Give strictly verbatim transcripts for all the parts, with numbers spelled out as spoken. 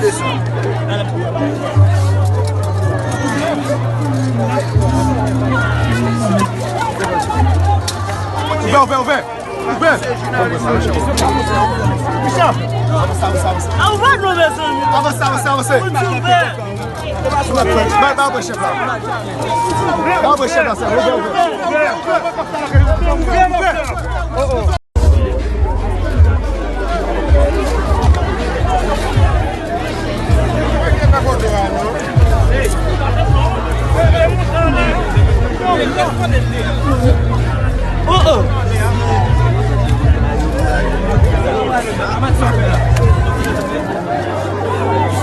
Ouvè, ouvè, ouvè. Ouvè. Michel. Avanse, avanse, avanse. Avanse, avanse, avanse. Ba, ba, ba, chèf la. Ba, ba, chèf la, sa. Ouvè, ouvè.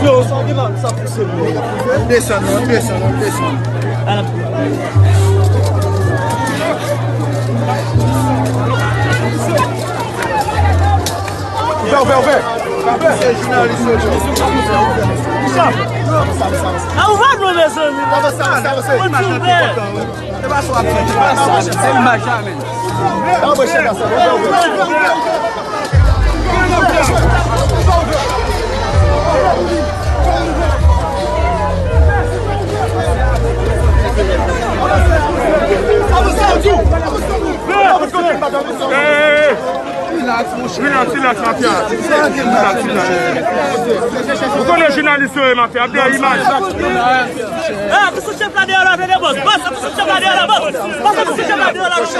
Yo, sa gen la, sa pouse mwen. Desann, non, desann, non, desann. Ouvè, ouvè, ouvè. Se jounalis yo, yo. A, ou pa dwe, mezanmi. Avanse, avanse, avanse. Mwen di w, frè. Se pa sa w ap fè, se pa sa w ap fè. Se imaj la, men. Hey, hey, hey. Rilaks, rilaks, mafya. Rilaks, rilaks. Ou konnen jounalis yo ye, mafya. Ap dèyè imaj. Ah, pou sou chèf la deyò la, tande, bòs. Bòs, pou sou chèf la deyò la, bòs. Bòs, pou sou chèf la deyò la, bòs.